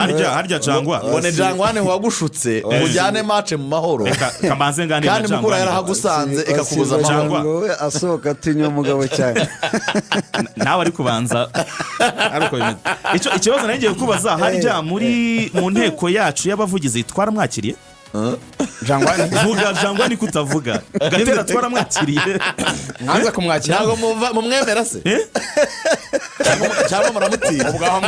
Harya Jangwa. Ngo ni Jangwani wagushutse, mujyane match mu mahoro. Reka kamanze nganire na Kandi Mukura Jangwani. yarahagusanze ikakubuza amahoro. Jangwa. Ngo we asohoka atinya umugabo cyane. Nawe ari kubanza ari uko bimeze. Ikibazo nari ngiye kubaza, harya mu nteko yacu y'abavugizi twaramwakiriye? Jangwani. Vuga Jangwani, kutavuga Gatera, twaramwakiriye? Mwanza kumwakira. Ntabwo mumwemera se? Eh? Cyangwa muramutinya? Ubwo aho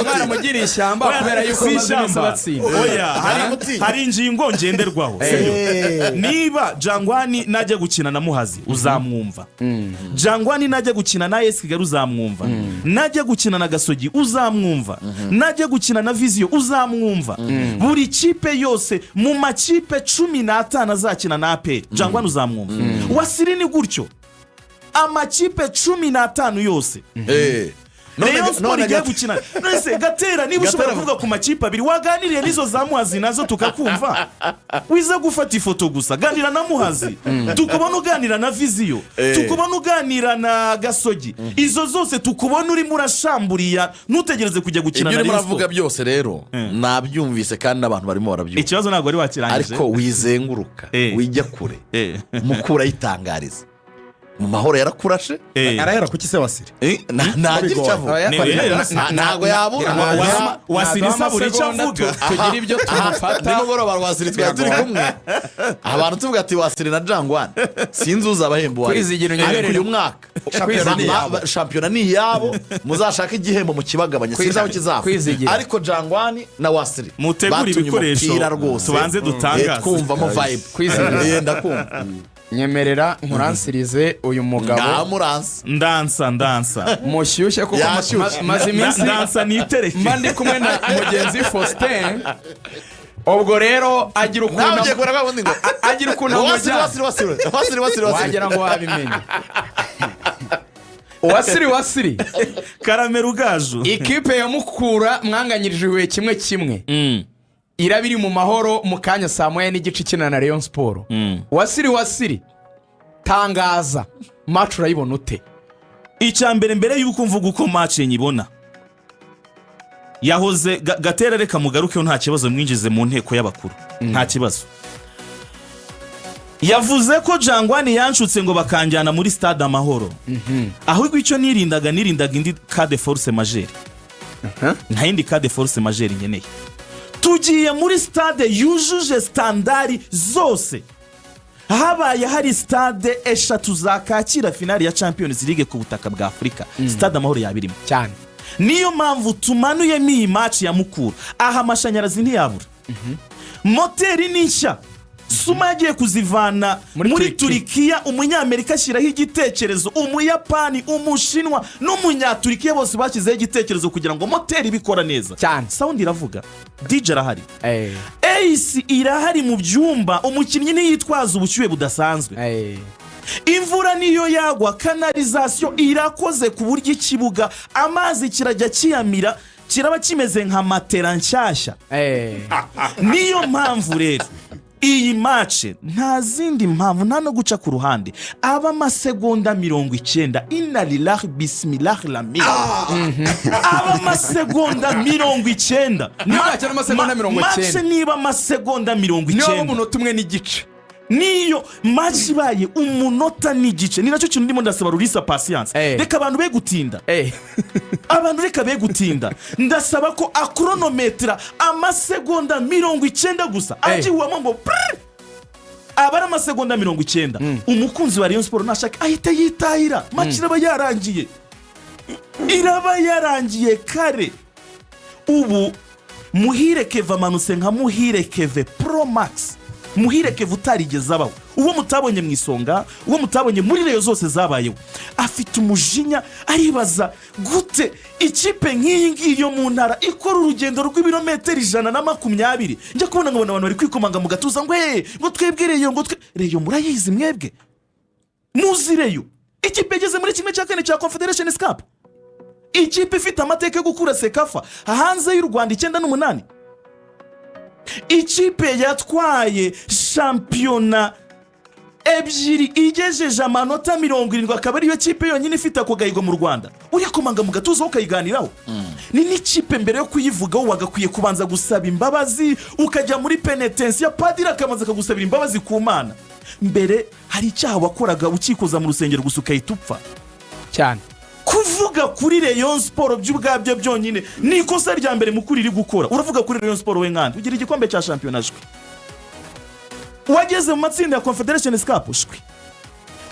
mwaramugiriye ishyamba kubera yuko Si amaze iminsi ishyamba. abatsinda. Oya, Aramutinya. hari ingingo ngenderwaho, sibyo? Niba Jangwani najya gukina na Muhazi uzamwumva, Jangwani najya gukina na AS Kigali uzamwumva, najya gukina na Gasogi uzamwumva, najya gukina na Vision uzamwumva. Buri kipe yose mu makipe 15 azakina na APR, Jangwani uzamwumva. Wasiri ni gutyo, amakipe 15 yose. Rayon Sport None igiye gukina. None Gatera, niba ushobora kuvuga ku makipe abiri, waganiriye n'izo za Muhazi nazo tukakumva. Wiza gufata ifoto gusa. Ganira na Muhazi tukubona, uganira na Vision tukubona, uganira na Gasogi, izo zose tukubona urimo urashamburiya. Ntutegereze kujya gukina Ibyo na urimo Rayon uravuga Sport. byose rero nabyumvise, kandi n'abantu barimo barabyumva. Ikibazo ntabwo wari wakirangije. Ariko wizenguruka, wijya kure. Mukura yitangariza mu mahoro, yarakurashe. Arahera kuki se Wasiri? Ntagira icyo avuga. Ntabwo yabura. Wasiri isabura icyo avuga. Tugira ibyo tumufata. Nimugoroba Wasiri twari turi kumwe, abantu tuvuga ati Wasiri na Jangwani sinzi uzabahemba uwo ari we. Kwizigira Ariko unyemerere. uyu mwaka Shampiyona ni iyabo. Shampiyona ni iyabo, muzashake igihembo mu kibagabanya, sinzi aho kizava. Kwizigira. Ariko Jangwani na Wasiri Mutegure batumye ibikoresho, umupira rwose tubanze dutangaze. Twumvamo vibe. Kwizigira. Ndakumva. Nyemerera nkuransirize uyu mugabo. Ngamuranse. Ndansa, ndansa. Mushyushye kuko Yashyushye. maze iminsi Ndansa nitereke. mba ndi kumwe na mugenzi Faustin. Ubwo rero agira Nawe ukuntu ugiye kubona kwa wundi ngo agira ukuntu Wasiri. amujyana. Wasiri, Wasiri, Wasiri, Wasiri, Wasiri. Wagira ngo wabimenye. Wasiri, Wasiri. Karamera ugaju. Ikipe ya Mukura mwanganyirije ihuye 1-1, iraba iri mu mahoro mu kanya saa 1:30 ikina na Rayon Sport. Wasiri, Wasiri, tangaza match, urayibona ute? Icya mbere, mbere y'uko mvuga uko match nyibona, yahoze Gatera, reka mugarukeho, nta kibazo, mwinjize mu nteko y'abakuru, nta kibazo. Yavuze ko Jangwani yanshutse ngo bakanjyana muri Stade Amahoro. Ahubwo icyo nirindaga, nirindaga indi cas de force majeure. Nta yindi cas de force majeure nkeneye. Tugiye muri stade yujuje standard zose. Habaye hari stade eshatu zakakira finali ya Champions League ku butaka bwa Afurika, Stade Amahoro yabirimo. Cyane. Niyo mpamvu tumanuyemo iyi match ya Mukura. Aha amashanyarazi ntiyabura, moteri ni nshya, Suma yagiye kuzivana Muri muri Turikiya. Turikiya. Umunyamerika ashyiraho igitekerezo, Umuyapani, Umushinwa n'Umunyaturikiya bose bashyizeho igitekerezo kugira ngo moteri ibikora neza. Cyane. Sound iravuga, DJ arahari, AC irahari mu byumba, umukinnyi ntiyitwaza ubushyuhe budasanzwe. Imvura niyo yagwa, canalisation irakoze ku buryo ikibuga amazi kirajya kiyamira, kiraba kimeze nka matera nshyashya. Niyo mpamvu rero iyi match nta zindi mpamvu, nta no guca ku ruhande, aba amasegonda 90. Inarilahi bisimilahi lamira, aba amasegonda 90. Niba wakina amasegonda 90. Match niba amasegonda mirongo Niba icyenda umunota umwe n'igice. Niyo match ibaye umunota n'igice, ni nacyo kintu ndimo ndasaba Rurisa Patience. Reka abantu be gutinda. Abantu reka be gutinda. Ndasaba ko akoronometera amasegonda 90 gusa, agiwamo ngo prrr, aba ari amasegonda 90. Umukunzi wa Rayon Sport nashaka ahita yitahira, match iraba yarangiye, iraba yarangiye kare. Ubu Muhire Keve amanutse nka Muhire Keve Pro Max, Muhire Keve utarigeze abaho, uwo mutabonye mu Isonga, uwo mutabonye muri Rayon zose zabayeho. Afite umujinya, aribaza gute ikipe nk'iyi ngiyi yo mu ntara ikora urugendo rw'ibirometero 120. Njya kubona nkabona abantu bari kwikomanga mu gatuza ngo hey, ngo twebwe Rayon, ngo twe Rayon murayizi mwebwe? Muzi Rayon, ikipe igeze muri 1/4 cya Confederation Cup, ikipe ifite amateka yo gukura CECAFA hanze y'u Rwanda 98, ikipe yatwaye shampiyona. Ebyiri igejeje amanota 70, akaba ariyo kipe yonyine ifite ako gahigo mu Rwanda. Urikomanga mu gatuza ukayiganiraho. Ni n'ikipe mbere yo kuyivugaho wagakwiye kubanza gusaba imbabazi, ukajya muri penetensiya, padiri akabanza akagusabira imbabazi ku Mana. Mbere hari icyaha wakoraga ukikoza mu rusengero gusa ukahita upfa. Cyane. Kuvuga kuri Rayon Sports by'ubwabyo byonyine ni ikosa rya mbere Mukura iri gukora. Uravuga kuri Rayon Sports we nkandi ugira igikombe cya shampiyona, shwi. Wageze mu matsinda ya Confederation Cup, shwi.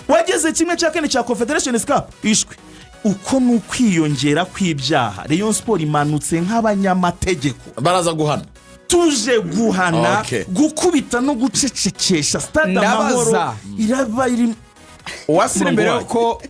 Wageze 1/4 cya Confederation Cup, ishwi. Uko ni ukwiyongera kw'ibyaha. Rayon Sports imanutse nk'abanyamategeko. Baraza guhana. Tuje guhana, gukubita no gucecekesha Stade Amahoro. Ndabaza. Iraba iri Wasiri, mbere Umurongo. yuko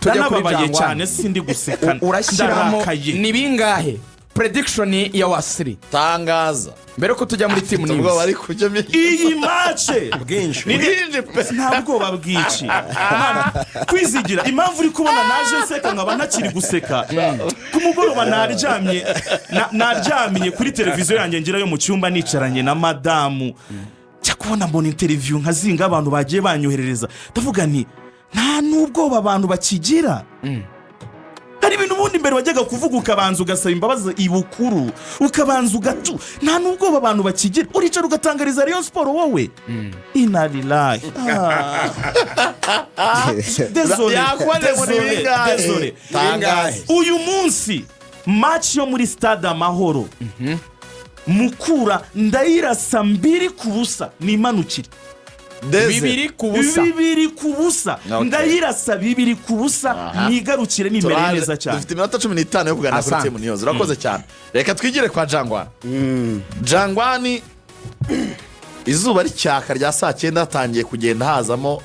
tujya kuri Ndanababaye Jangwani, cyane, sindi guseka. Urashyiramo Ndarakaye. ni bingahe? Prediction ya Wasiri. Tangaza. Mbere yuko tujya muri team Ubwo news. bari kujya. Iyi match Bwinshi. Bwinshi pe. Nta bwoba bwinshi. Mwana, kwizigira, impamvu uri kubona naje nseka nkaba ntakiri guseka, ku mugoroba naryamye naryamye kuri televiziyo yanjye ngira yo mu cyumba, nicaranye na madamu, njya kubona mbona interview nka zinga abantu bagiye banyoherereza, ndavuga nti nta n'ubwoba abantu bakigira. Hari ibintu ubundi mbere wajyaga kuvuga ukabanza ugasaba imbabazi ibukuru, ukabanza ugatu. Nta n'ubwoba abantu bakigira. Uricara ugatangariza Rayon Sports wowe. Inarilahi. Désolé. Yakubajije ngo ni Désolé, bingahe? désolé. Tangaza. Uyu munsi match yo muri Stade Amahoro, Mukura ndayirasa 2-0, nimanukire. Deze. 2-0. 2-0. Ndayirasa 2-0, nigarukire, nimereye neza cyane. Dufite iminota 15 yo kuganira kuri Asante. Team News. Urakoze cyane. Reka twigire kwa Jangwani. Jangwani, izuba ricyaka rya saa 9, hatangiye kugenda hazamo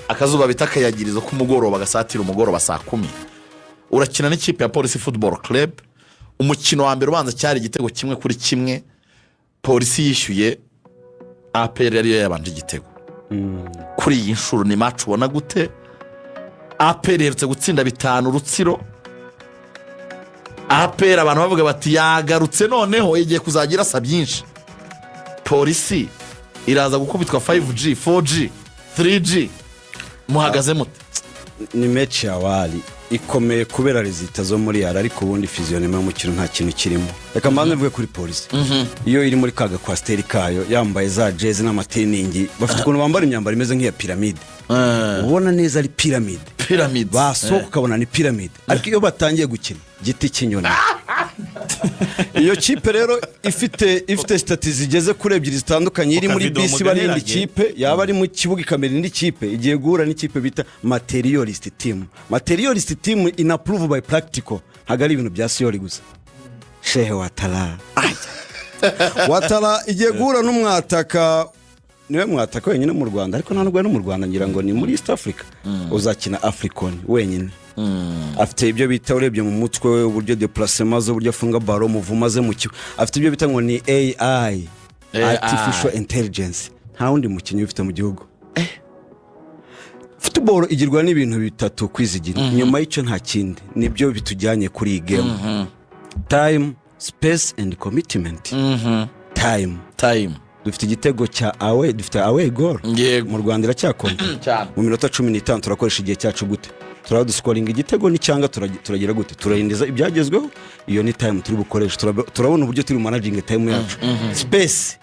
akazuba bita akayagirizo k'umugoroba gasatira umugoroba saa 10. Urakina n'ikipe ya Polisi Football Club. Umukino wa mbere ubanza cyari igitego 1-1, Polisi yishyuye, APR ariyo yabanje igitego. Kuri iyi nshuro ni match ubona gute? APR iherutse gutsinda 5 Rutsiro. APR abantu bavuga bati yagarutse, noneho igiye kuzajya irasa byinshi. Polisi iraza gukubitwa 5G, 4G, 3G. Muhagaze mute? Ni match ya wari ikomeye kubera résultats zo muri yara, ariko ubundi physionomie y'umukino nta kintu kirimo. Reka mbanze mvuge kuri Polisi. Iyo iri muri ka gakwasiteri kayo, yambaye za jezi n'amatiriningi, bafite ukuntu bambara imyambaro imeze nk'iya piramide, ubona neza ari piramide. Piramide. Basohoka ukabona ni piramide, ariko iyo batangiye gukina, giti cy'inyoni. Iyo kipe rero ifite statut zigeze kuri ebyiri zitandukanye. Iri muri Akavido bisi iba ari indi muganirage. kipe, yaba ari mu kibuga ikamera indi kipe. Igiye guhura n'ikipe bita materialist team. Materialist team in approve by practical, ntabwo ari ibintu bya theory gusa. Shehe Watara. Aya. Watara igiye guhura n'umwataka, niwe mwataka wenyine mu Rwanda, ariko nta nubwo ari no mu Rwanda, ngira ngo ni muri East Africa, uzakina AFCON wenyine. Afite ibyo bita, urebye mu mutwe we, uburyo déplacement ze, uburyo afunga ballon, mouvement ze mu kibuga, afite ibyo bita ngo ni AI. AI. Artificial intelligence. Nta wundi mukinnyi ufite mu gihugu. Football igirwa n'ibintu bitatu, kwizigira. Nyuma y'icyo nta kindi. Nibyo bitujyanye kuri iyi game: time, space and commitment. Time. Time. Dufite igitego cya away, dufite away goal. Mu Rwanda iracyakonta. Cyane. Mu minota 15 turakoresha igihe cyacu gute? Turaba duscoringa igitego n'icyanga, turagira gute? Turahindiza ibyagezweho. Iyo ni time turi bukoreshe. Turabona uburyo turi managinga time yacu. Space,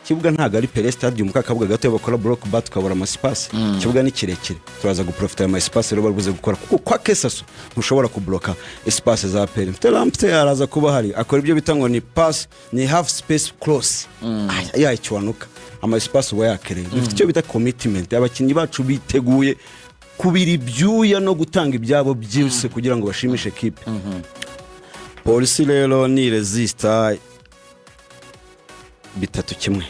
ikibuga ntabwo ari Pele Stadium, ka kabuga gato bakora bloc bas tukabura ama espace. Ikibuga ni kirekire, turaza guprofita ayo ma espace rero bari buze gukora, kuko kwa kesaso ntushobora kubloka espace za APR. Mfite Lamptey, araza kuba hari akora ibyo bita ngo ni pass, ni half space cross yayikiwanuka, ama espace uba yakereye. Dufite icyo bita commitment, abakinnyi bacu biteguye kubira ibyuya no gutanga ibyabo byose kugira ngo bashimishe ekipe. Polisi rero ni resista 3-1.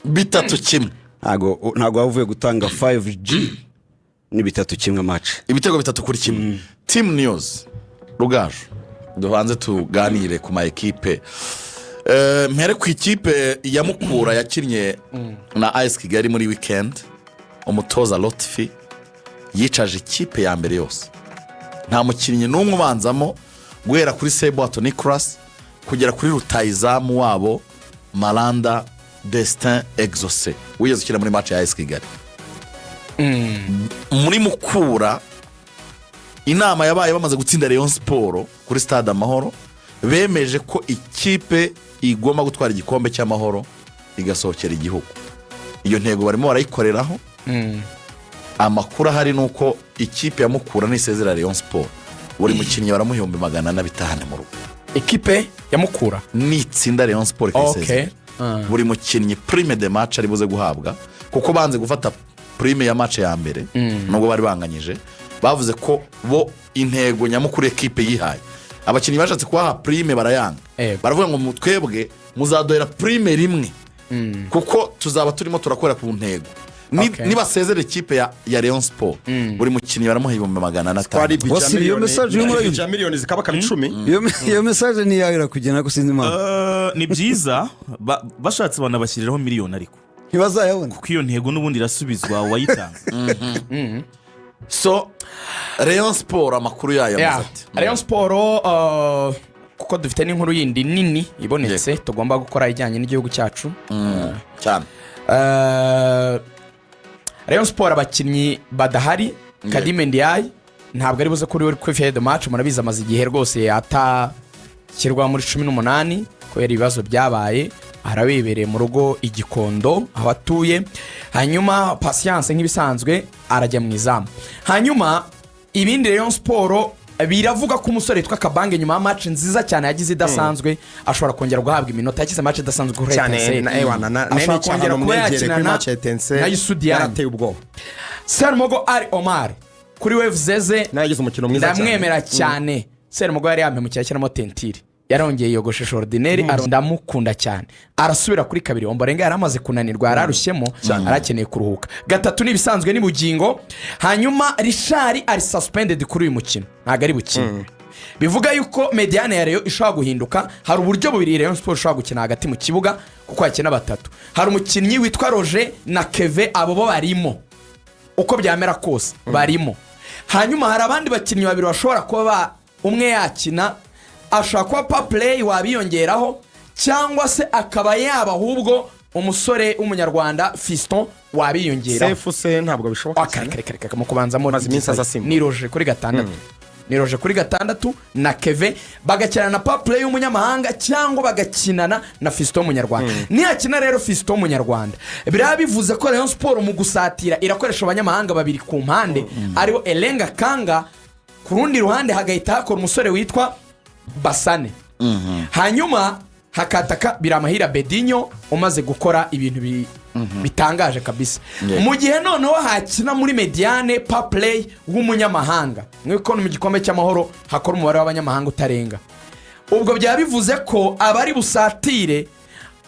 3-1. Ntabwo waba uvuye gutanga 5G, ni 3-1 match. Ibitego 3-1. Team News, Rugaju, dubanze tuganire ku ma ekipe. Mpere ku ikipe ya Mukura yakinnye na AS Kigali muri weekend. Umutoza Lotfi yicaje ikipe ya mbere yose, nta mukinnyi n'umwe ubanzamo, guhera kuri Sebwato Nicolas kugera kuri rutayizamu wabo Maranda. Destin Exaucé wigeze ukina muri match ya AS Kigali. Muri Mukura, inama yabaye bamaze gutsinda Rayon Sport kuri Stade Amahoro, bemeje ko ikipe igomba gutwara igikombe cy'Amahoro igasohokera igihugu. Iyo ntego barimo barayikoreraho. Amakuru ahari ni uko ikipe ya Mukura nisezera Rayon Sport, buri mukinnyi baramuha 400,000 bitahane mu rugo. Ekipe ya Mukura? Nitsinda Rayon Sport ikayisezera, buri mukinnyi prime de match ari buze guhabwa, kuko banze gufata prime ya match ya mbere nubwo bari banganyije. Bavuze ko bo intego nyamukuru ekipe yihaye, abakinnyi bashatse kubaha prime barayanga. Baravuga ngo twebwe muzaduhera prime rimwe kuko tuzaba turimo turakora ku ntego. Nibasezera ikipe ya Rayon Sport, buri mukinnyi baramuha 400,000 Twari atanu. Wasili, iyo message urimo urayumva? bija miliyoni zikaba 10. Iyo message ni iyawe, irakugena ko sinzi impamvu. Ni byiza, bashatse banabashyiriraho miliyoni, ariko Ntibazayabona. kuko iyo ntego n'ubundi irasubizwa uwayitanze. So Rayon Sport amakuru yayo ameze ati? Rayon Sport, kuko dufite n'inkuru yindi nini ibonetse tugomba gukora ijyanye n'igihugu cyacu. Cyane. Rayon Sport, abakinnyi badahari: Khadime Ndiaye ntabwo ari buze kuri we kuri feuille de match. Murabizi, amaze igihe rwose atashyirwa muri 18 kubera ibibazo byabaye, arabibereye mu rugo i Gikondo aho atuye. Hanyuma Patience nk'ibisanzwe arajya mu izamu. Hanyuma ibindi, Rayon Sport biravuga ko umusore witwa Kabange, nyuma ya match nziza cyane yagize idasanzwe, ashobora kongera guhabwa iminota. Yagize match idasanzwe kuri Cyane. Etincelle. Na ewana na Ashobora kongera kuba kuri yakinana match ya Etincelle na Youssou Diagne. yarateye ubwoba. Serumogo Ali Omar kuri Wave Zeze. Nawe yagize umukino mwiza cyane. Ndamwemera cyane. Serumogo yari yampemukiye ashyiramo teinture, yarongeye yogoshesha ordinaire, ndamukunda cyane. Arasubira kuri kabiri. Omborenga yari amaze kunanirwa, yararushyemo, arakeneye kuruhuka. Gatatu n'ibisanzwe ni Bugingo. Hanyuma Richard ari suspended kuri uyu mukino, ntabwo ari bukine. Bivuga yuko médiane ya Rayon ishobora guhinduka. Hari uburyo bubiri Rayon Sport ishobora gukina hagati mu kibuga, kuko hakina batatu. Hari umukinnyi witwa Roger na Keve, abo bo barimo uko byamera kose barimo. Hanyuma hari abandi bakinnyi babiri bashobora kuba umwe yakina, ashobora kuba Paplay wabiyongeraho, cyangwa se akaba yaba ahubwo umusore w'Umunyarwanda Fiston wabiyongeraho. Sefu se ntabwo bishoboka Ah, kare cyane. kare kare kare, mu kubanzamo Maze iminsi aza asimbura. ni Roger kuri gatandatu, ni Roger kuri gatandatu na Keve, bagakinana na Paplay y'umunyamahanga cyangwa bagakinana na Fiston w'Umunyarwanda. Nihakina rero Fiston w'Umunyarwanda, biraba bivuze ko Rayon Sport mu gusatira irakoresha abanyamahanga babiri ku mpande, aribo Elenga Kanga, ku rundi ruhande hagahita hakora umusore witwa Basane, hanyuma hakataka Biramahira Bedinyo umaze gukora ibintu bitangaje kabisa. Mu gihe noneho hakina muri médiane Paplay w'umunyamahanga, nk'uko mu gikombe cy'Amahoro hakora umubare w'abanyamahanga utarenga, ubwo byaba bivuze ko abari busatire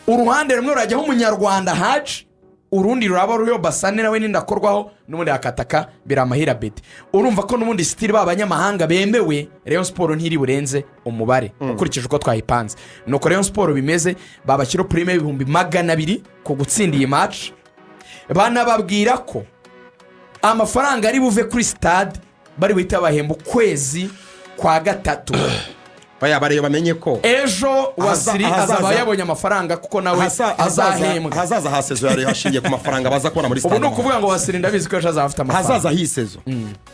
uruhande rumwe rurajyaho Umunyarwanda Haji, urundi ruraba ruriho Basane nawe nindakorwaho, n'ubundi hakataka Biramahira Bedi. Urumva ko n'ubundi still ba banyamahanga bemewe, Rayon Sport ntiri burenze umubare ukurikije uko twayipanze. Nuko Rayon Sport bimeze. Babashyiraho prime y'200,000 ku gutsinda iyi match, banababwira ko amafaranga ari buve kuri stade bari buhite bahemba ukwezi kwa gatatu. Oya, bareba bamenye ko Ejo Wasiri azaba yabonye amafaranga, kuko nawe azahembwa. Hazaza ha saison yari hashingiye ku mafaranga baza kubona muri Ubu stade. ni ukuvuga ngo Wasiri ndabizi ko ejo azaba afite amafaranga. Hazaza h'iyi saison,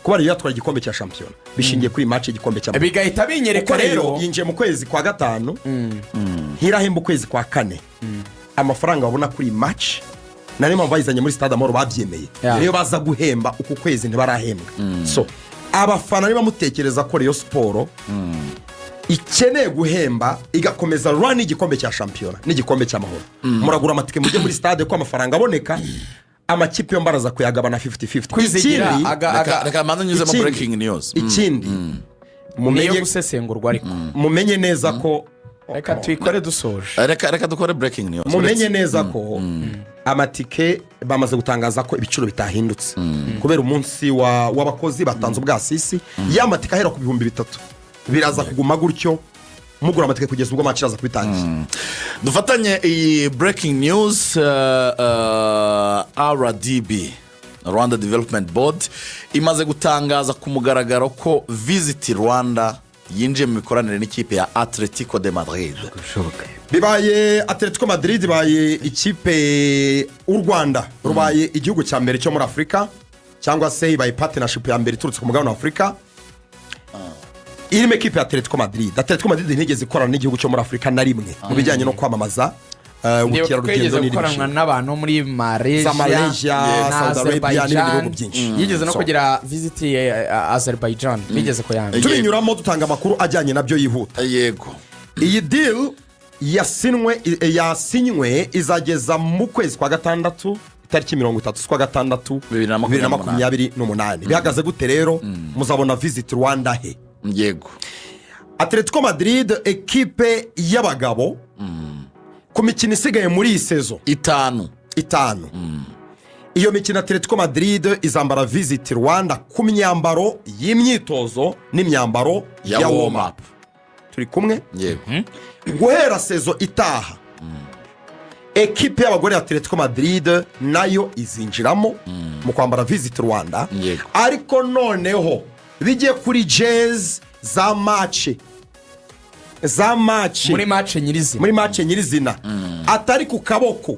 kuba ariyo yatwara igikombe cya shampiyona, bishingiye kuri match y'igikombe cy'Amahoro. Bigahita binyereka Kuko rero rero yinjiye mu kwezi kwa gatanu, ntirahemba ukwezi kwa kane. Amafaranga babona kuri iyi match, na niyo mpamvu bayizanye muri Stade Amahoro babyemeye. Niyo baza guhemba uku kwezi, ntibarahembwa. So abafana, niba mutekereza ko Rayon Sport ikeneye guhemba igakomeza run y'igikombe cya shampiyona n'igikombe cy'Amahoro, muragura amatike mujye muri stade, ko amafaranga aboneka amakipe yombi araza kuyagabana 50-50. Kwizigira Reka mbanze nyuzemo breaking news. Ikindi Niyo mumenye gusesengurwa ariko. Mumenye neza ko Reka tuyikore dusoje. Reka dukore breaking news. Mumenye neza ko amatike bamaze gutangaza ko ibiciro bitahindutse kubera umunsi w'abakozi batanze ubwasisi. Ya matike ahera ku 3000 biraza kuguma gutyo, mugura amatike kugeza ubwo match iraza kubitangiye. Dufatanye iyi breaking news. RDB, Rwanda Development Board, imaze gutangaza ku mugaragaro ko Visit Rwanda Yinjiye mu mikoranire n'ikipe ya Atletico de Madrid. Bishoboka. Bibaye Atletico Madrid ibaye ikipe, u Rwanda rubaye igihugu cya mbere cyo muri Afurika, cyangwa se ibaye partnership ya mbere iturutse ku mugabane wa Afurika irimo ekipe ya Atletico Madrid. Atletico Madrid ntigeze ikorana n'igihugu cyo muri Afurika na rimwe mu bijyanye no kwamamaza Ndibuka ko ubukerarugendo yigeze n'indi gukoranwa mishinga. n'abantu bo muri Malaysia, Za Malaysia, na Saudi Arabia n'ibindi Azerbaijan. bihugu byinshi. Yigeze no So. kugira visit Azerbaijan, bigeze kuyanga. Tubinyuramo dutanga amakuru ajyanye nabyo yihuta. Iyi deal yasinywe izageza mu kwezi kwa gatandatu, itariki 30 z'ukwa gatandatu 2028. Bihagaze gute rero? Muzabona Visit Rwanda he? Atletico Madrid, ekipe y'abagabo, ku mikino isigaye muri iyi saison itanu, itanu, iyo mikino Atletico Madrid izambara Visit Rwanda ku myambaro y'imyitozo n'imyambaro ya ya warm warm up. up. Turi kumwe? Yego. Guhera saison itaha, ekipe y'abagore ya Atletico Madrid nayo izinjiramo mu kwambara Visit Rwanda. Ariko noneho bijye kuri jezi za match, za match Muri match nyirizina. Muri match nyirizina, atari ku kaboko,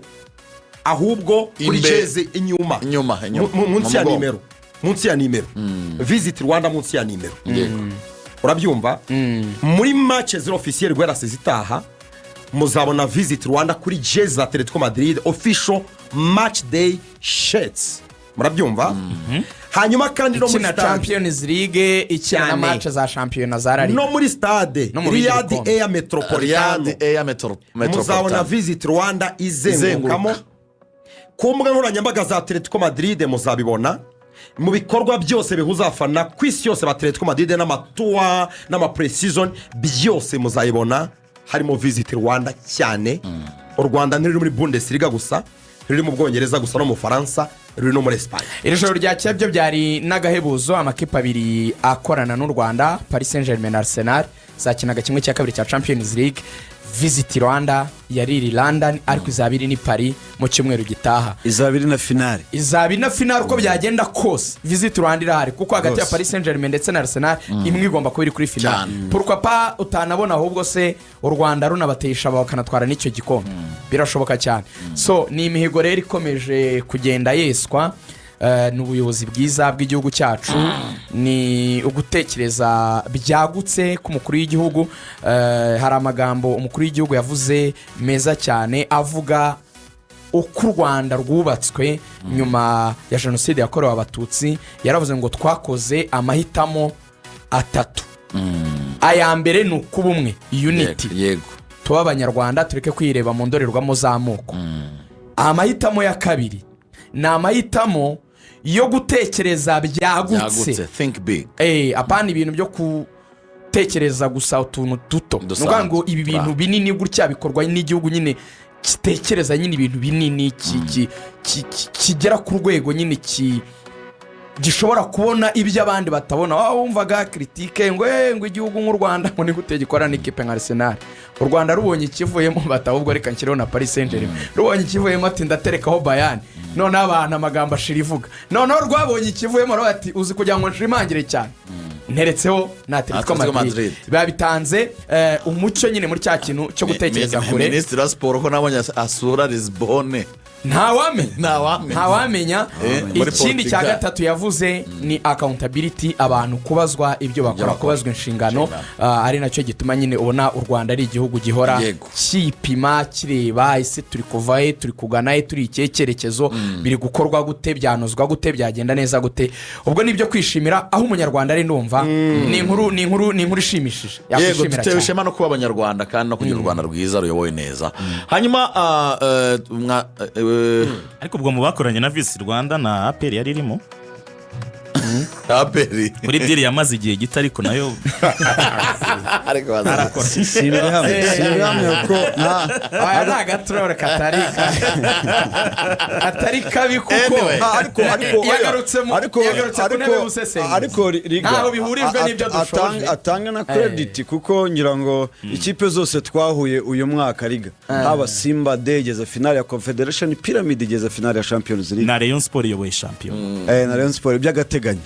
ahubwo kuri jezi inyuma. Inyuma, inyuma. Munsi ya Mu mugongo. nimero, munsi ya nimero, Visit Rwanda munsi ya nimero. Urabyumva? Muri match ziri officiel, guhera saison itaha, muzabona Visit Rwanda kuri jezi za Atletico Madrid, official match day shirts. Murabyumva? Hanyuma kandi no muri Ikina stade Champions League, ikina na Cyane. match za shampiyona za La Liga. No muri stade No mu bindi Riyadh bikombe. Air Metropolitano, Riyadh Air muzabona Metropolitan. Visit Rwanda izengurukamo. Izenguruka. Ku mbuga nkoranyambaga za Atletico Madrid muzabibona, mu bikorwa byose bihuza abafana ku isi yose ba Atletico Madrid, n'ama tour n'ama pre-season, byose muzayibona harimo Visit Rwanda cyane. U Rwanda ntiruri muri Bundesliga gusa, ruri mu Bwongereza gusa no mu Bufaransa, ruri no muri Esipanye. Iri joro ryakeye byo byari n'agahebuzo. Amakipe abiri akorana n'u Rwanda, Paris Saint Germain na Arsenal, zakinaga kimwe cya kabiri cya Champions League. Visit Rwanda yari iri London, ariko izaba iri ni Paris mu cyumweru gitaha. Izaba iri na finale. Izaba ina finale. Uko byagenda kose, Visit Rwanda irahari, kuko hagati ya Paris Saint Germain ndetse na Arsenal, imwe igomba kuba iri kuri finale. Pourquoi pas utanabona ahubwo se u Rwanda runabatesha bakanatwara n'icyo gikombe? Birashoboka cyane. So ni imihigo rero ikomeje kugenda yeswa. Ni ubuyobozi bwiza bw'igihugu cyacu, ni ugutekereza byagutse k'umukuru w'igihugu. Hari amagambo umukuru w'igihugu yavuze meza cyane, avuga uko u Rwanda rwubatswe nyuma ya Jenoside yakorewe Abatutsi. Yaravuze ngo twakoze amahitamo atatu. Aya mbere ni ukuba umwe, unity, tuba Abanyarwanda, tureke kwireba mu ndorerwamo z'amoko. Amahitamo ya kabiri ni amahitamo yo gutekereza byagutse. Byagutse, think big. Apana ibintu byo gutekereza gusa utuntu duto. Ni Dusanzwe. ukuvuga ngo ibi bintu binini gutya bikorwa n'igihugu nyine gitekereza nyine ibintu binini, kigera ku rwego nyine gishobora kubona ibyo abandi batabona. Waba wumvaga critique ngo ngo igihugu nk'u Rwanda ngo ni gute gikora n'ikipe nka Arsenal? U Rwanda rubonye ikivuyemo, bati ahubwo reka nshyireho na Paris Saint Germain. Rubonye ikivuyemo, ati ndaterekaho Bayern. Noneho abantu amagambo ashira ivuga. Noneho rwabonye ikivuyemo, ruravuga ati uzi kugira ngo nshimangire cyane, nteretseho na Atletico Atletico Madrid. Madrid. Biba bitanze umucyo nyine muri cya kintu cyo gutekereza kure. Minisitiri wa siporo ko nabonye asura Lisbonne? Ntawamenya. Ntawamenya. Ntawamenya. Muri Ikindi cya Portugal. gatatu yavuze ni accountability, abantu kubazwa ibyo bakora, bakora. kubazwa inshingano. Inshingano. Ari nacyo gituma nyine ubona u Rwanda ari igihugu gihora cyipima, kireba ese turi kuva he, turi kugana he, turi ikihe cyerekezo, biri gukorwa gute, byanozwa gute, byagenda neza gute. Ubwo ni ibyo kwishimira aho Umunyarwanda ari. Ndumva ni inkuru ishimishije, yakwishimira Dutewe cyane. ishema no kuba Abanyarwanda kandi no kugira u Rwanda rwiza ruyobowe neza. Hanyuma Ariko ubwo mu bakoranye na Visit Rwanda, na APR yari irimo. APR. Muri deal yamaze igihe gito, ariko nayo Ariko arakora. Si ibihamya kuko nta Aya ni agaturore katari kabi kuko Anyway. Ariko oya, yagarutse ku ntebe y'ubusesenguzi. Ariko Riga, Ntaho bihurijwe n'ibyo dushoje. Atanga na credit, kuko ngira ngo ikipe zose twahuye uyu mwaka, Riga, haba Simba de igeze finale ya Confederation, Pyramid igeze finale ya Champions League. Na Rayon Sport iyoboye shampiyona. Na Rayon Sport by'agateganyo.